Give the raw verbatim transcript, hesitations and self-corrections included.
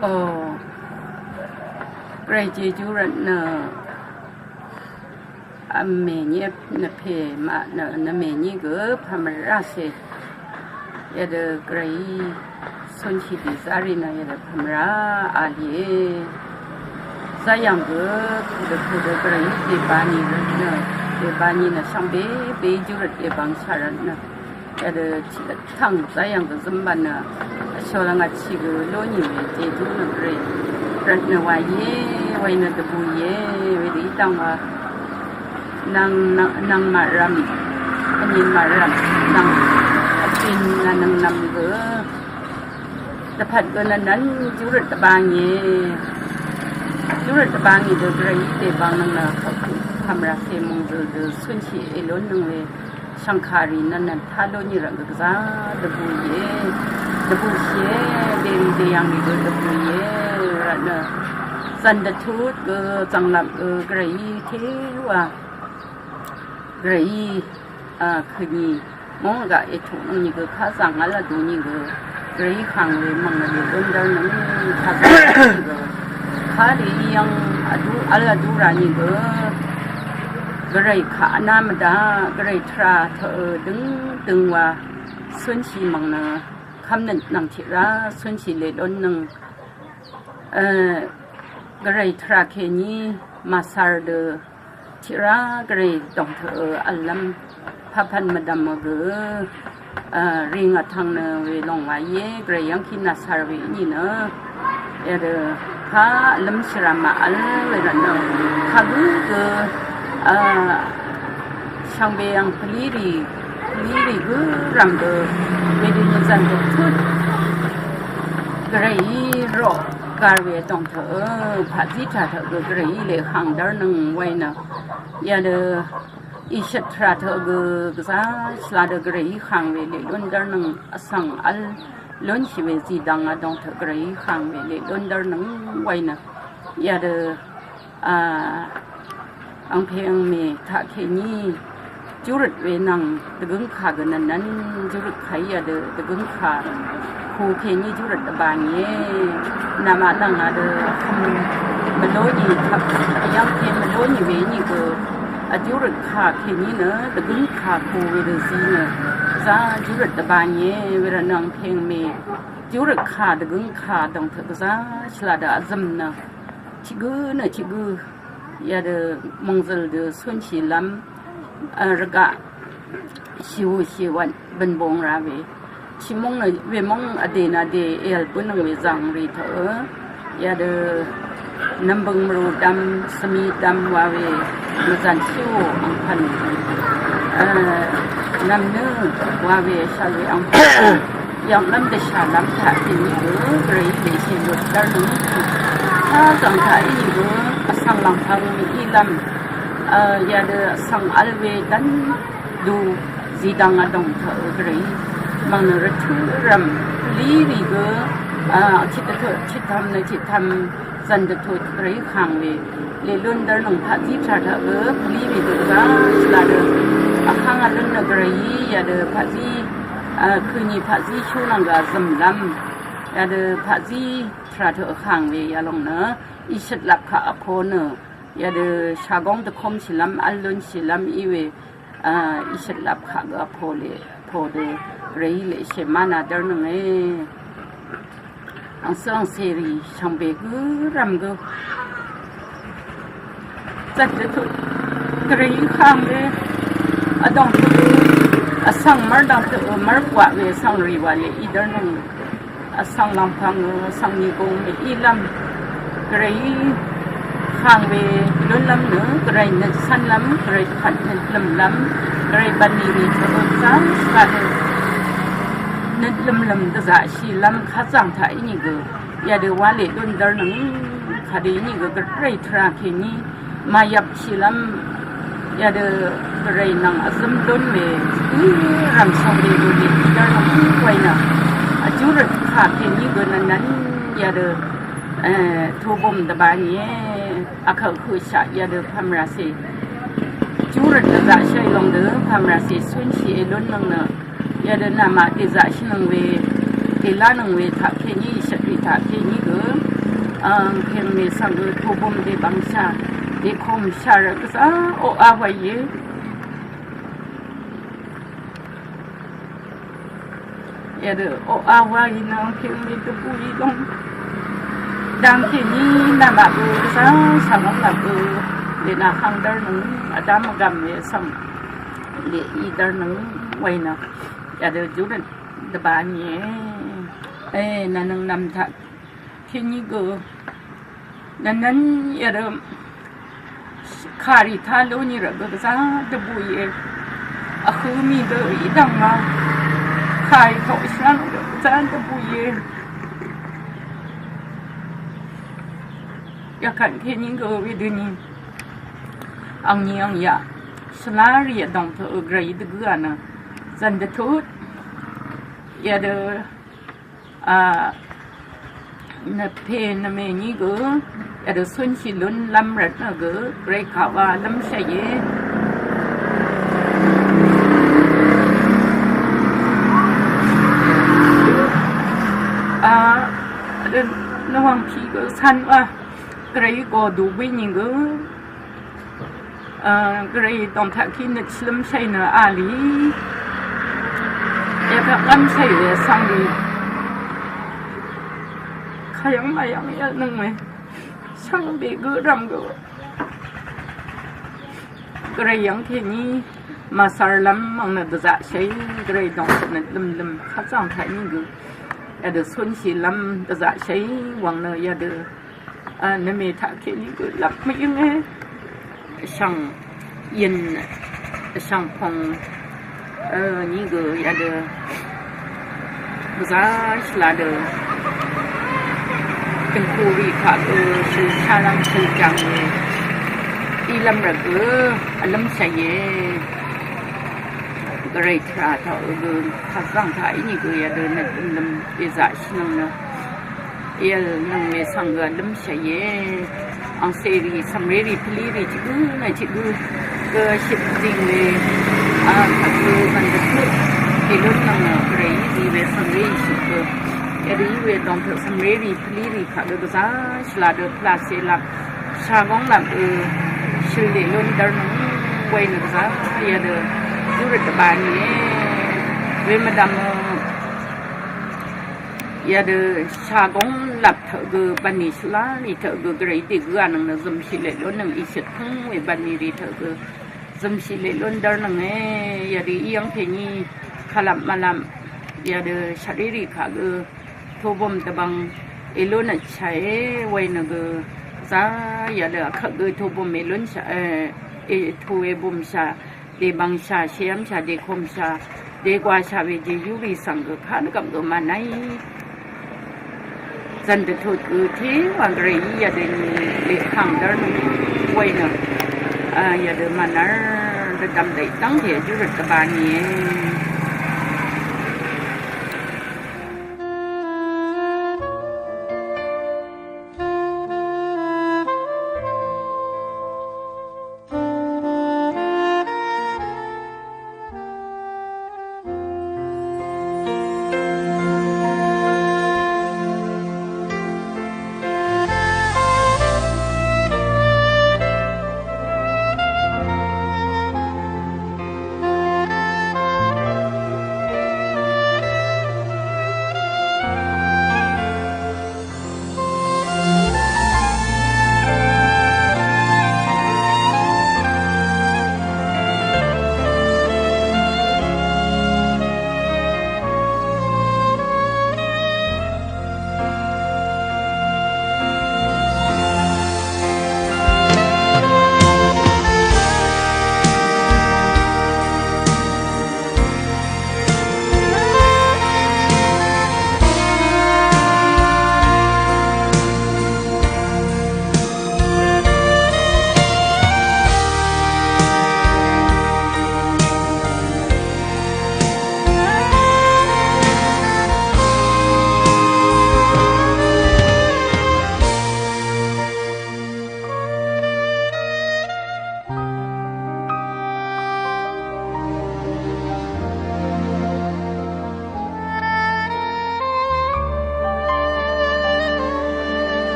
O, Gvray Jejú rvtnø, vmèní nø pè maq nø, nø mèní gø pvmvrá se. Yadø Gvray cúnshì dì zá rì nø yadø pvmvrá a lìe. Zá yv̀ng gø, kudø kudø Gvray dèbani rvtnø, dèbani nø shvngbe, be júrøt dèbang shà rvtnø. Yadø tiq tvng zayang gø zømban nø, vshøl ngà tiq gø lónì we Jejú nø Gvray rvt nø wa íe, waí nø dvbù íe, wedø í dvng wa nvng, nvng, nvng màrvm, vnin màrvm, nvng vcin nø nvng nvm gø dvpvt gø nø nvn júrøt dvbang íe. Júrøt dvbang í dø Gvray í dèbang nvng nø kvkø pvmrase mungzøl dø cúnshì èlón nøng we. Shvngkàrì nvn nvn taq lónì rvt gø gvzá dvbù íe, dvbù shìe, dèrì dèyv̀ngrì gø dvbù íe, rvt nø zv̀n dvtut gø zv̀nglap gø Gvray í téwa, Gvray í, a, køni móng gaq ètuq nøng nìgø kazv̀ng vl vdú nìgø Gvray í kàng we mv̀ng nø dèdón dv́r nøng kazv̀ng gø kali yv̀ng vdú vl vdú rà nìgø Gvray kaq vná mvdaq Gvray tvrà tøq døngdøng wa cúnshì mv̀ng nø kv́mnøt nvng tiq rá cúnshì lèlón nøng, e, Gvray tvrà kèní màsar dø tiq rá Gvray dòng tøq vl lv́m pvpvn mvdv̀m gø, e, rì ngà tvng nø we lòng wa íe, Gvray yv́ngkí nàsar we í nìnø. Yadø kà lv́m shvrà màvl we rvt nø kagǿ gø, e, shvngbe yv̀ng pvlírì, pvlírì gǿ rv̀m gø wedø nø zv̀n dvtut Gvray í roq gar we dòng tøq, paqzí tvrà tøq gø Gvray í leq kàng dv́r nøng waí nø. Yadø ìshøt tvrà tøq gø gvzá shvla dø Gvray í kàng we leq lún dv́r nøng vsvng vl lúnshì we zìdvng vdòng tøq Gvray í kàng we leq lún dv́r nøng waí nø. Yadø a, angpè angmè taq kèní júrøt we nvng dvgǿngkà gø nvnvn júrøt kàí yadø dvgǿngkà ku kèní júrøt dvbà ngìe. Namaq nvng adø vhøm mvlónì taq vyv́ngke mvlónì we nìgø vjúrøt kà kèní nø dvgǿngkà ku wedø zi nø zá júrøt dvbà ngìe. Wervt nvng angpè angmè júrøt kà dvgǿngkà dòng tøq gvzá shvla dø vzø̀m nø tiq gǿ nø tiq gǿ yadø mòngzø̀l dø cúnshì lv́m, a, rvgaq shìwù shìwvt bø̀n bung ra we. Shìmúng nø wemúng vdè nø vdè èv̀l bǿnøng we zàngrì tøq. Yadø nv̀mbø̀ng mvrù dvm, svmi dvm wa we mvzàn shìwù angpv̀n. A, nv̀mnø wa we shvl we angpv̀n. Yv̀nglv́m dvshàlv́m taq kèní gø Gvray í leqshè lutdv́r nøng. Kazv̀ng taq í nìgø vsvng lv̀ngpv̄ng mìílv́m, a, yadø vsvng vl we dv́n du zidvng vdòng taq Gvray mv̀ng nø rvtø̄ rv̀m lírì gø, a, tiq dvtøq tiqtvm nø tiqtvm zv̀n dvtut Gvray kàng we leq lún dv́r nøng paqzí tvrà taq gø pvlí we dø gvzá shvla dø vkv́ng vlún nø Gvray í yadø paqzí, a, køni paqzí shú nvng gø vzø̀mlv́m yadø paqzí tvrà taq vkàng we yalòng nø ìshøt lap kaq vpo nø yadø shagóng dvkómshìlv́m v́l lúnshìlv́m í we, a, ìshøt lap kaq gø vpo leq vpo dø Gvray í leqshè má na dv́r nønge. Angcè angcèrì shvngbe gǿ rv̀m gø zvt dvtut Gvray í kàng we vdòng tøq vsvng mv́rdvng tøq mv́rkwaq we vsvng rì wa leq í dv́r nøng. Vsvng lv̀ngpv̄ng vsvng nìgùng mèílv́m Gvray í kàng we lúnlv́m nø Gvray nøt cv́nlv́m Gvray dvpvt nøt lø̀mlv́m Gvray bv̀nlì rì tøq gvzá shvla dø nøt lø̀mlø̀m dvzaqshìlv́m kazv̀ng taq ínìgø yadø wá leq lún dv́r nøng kadø ínìgø Gvray tvrà kèní màyvpshìlv́m yadø Gvray nvng vzǿm lún we gǿ rv̀m shvngbe gø leq dv́r nøng waynø vjúrøt kà kèní gø nvnvn yadø, e, tubø̀m dvbà nìe. Akvt høqshaq yadø pv̀mracè júrøt dvzaqshì lòng dø pv̀mracè cúnshì èlún nøng nø yadø namaq dèzaqshì nøng we Lánøng we taq kèní, shvt rì taq kèní gø, ang kèng we svng gø tobøm debvngshà, dekomshà rvgvzá oqá wáìe. Yadø oqá wáì nø kèní dvbùí dòng. Dvng kèní nvmà bø gvzá shvngøng nvbø. Lènà hang dvr nøng, vdvm vgvm we svng lèí dvr nøng wáì nø. Yadø júrøt dvbà nìe. E, nvnøng nvm taq kèní gø. Nvnvn yadø kàrì tá lú nì rvt gø gvzá dvbùìe. Vhø mì dø í dv̀ngà. Kàrì toq shvlv́ng rvt gvzá dvbùìe. Yakvt kèní gø wedøni. Angní angyaq. Shvlá rì vdòng tø gvray dvgǿà nø. Zv̀n dvtut. Yadø a, nvpè nvmè ní gø, yadø cúnshì lún lv́m rvt nø gø, gvray kaq wa lv́mshàìe. A, yadø nvwàng pì gø cv̄n wa, gvray gø dubí ní gø, A, gvray dòng taq kí nø chilv́m shàì nø a lì. Yadø vkv́m shàì we svng lì. Kayv́ng mayv́ng yv̀lnøng we. Shvngbe gø rvm gø. Gvray yv́ng kèní màsar lv́m mvng nø dvzaq shàì. Gvray dòng taq nø lvmlvm kazv̀ng taq ní gø. Yadø cúnshì lv́m dvzaq shàì wvng nø yadø. A, nvmè taq kèní gø lvp mvyǿnge. Vshvng yøn, vshvng pong, a, ní gø yadø. Gvzá shvla dø. Døngku rì kaq gø shøl shálv́m shøl jv̀ng. Í lv́m rvt gø vlv́m shàìe. Gvray tvrà taq gø kazv̀ng taq í ní gø yadø nø lvmlvm dèzaq shìnøng nø. Èv̀lnøng we svng gø vlv́mshàìe. Angcèrì, cv̀mrérì, pvlírì, tiq gǿ nø tiq gǿ gø shøt zing we, a, kaq gø mv̀n dvpøt èlúnnøng nø gvray í zi we cv̀mrérì shøt gø. Yadø í we dòng tø cv̀mrérì, pvlírì kaq gø gvzá shvla dø pvlacè lap shagóng lap gø shøl èlún dvr nøng wáì nø gvzá yadø júrøt dvbà nìe. We mvdv̀m Yadø shagóng lap taq gø bv̀nlì shvlá lì taq gø gvray dègǿ a nøng nø zømshì leq lúnnøng ìshøt tǿng we bv̀nlì rì taq gø zømshì leq lún dvr nønge. Yadø í yv́ng kèní kalap malap yadø shvrérì kaq gø tobø̀m dvbvng èlún vtshàe wáì nø gø zá yadø akvt gø tobø̀m èlúnshà, e, e, to èbø̀mshà. Dèbvngshà, shèv́mshà, dèkòmshà, dègwàshà we jèyúrì svng gø kadvgvp gø mànáí. Zv̀n dvtut gø téwà gvray í yadø ni leqkàng dv́r nø wáì nø, a, yadø mànár dvdvm dèí dv́ngte júrøt dvbā nìe.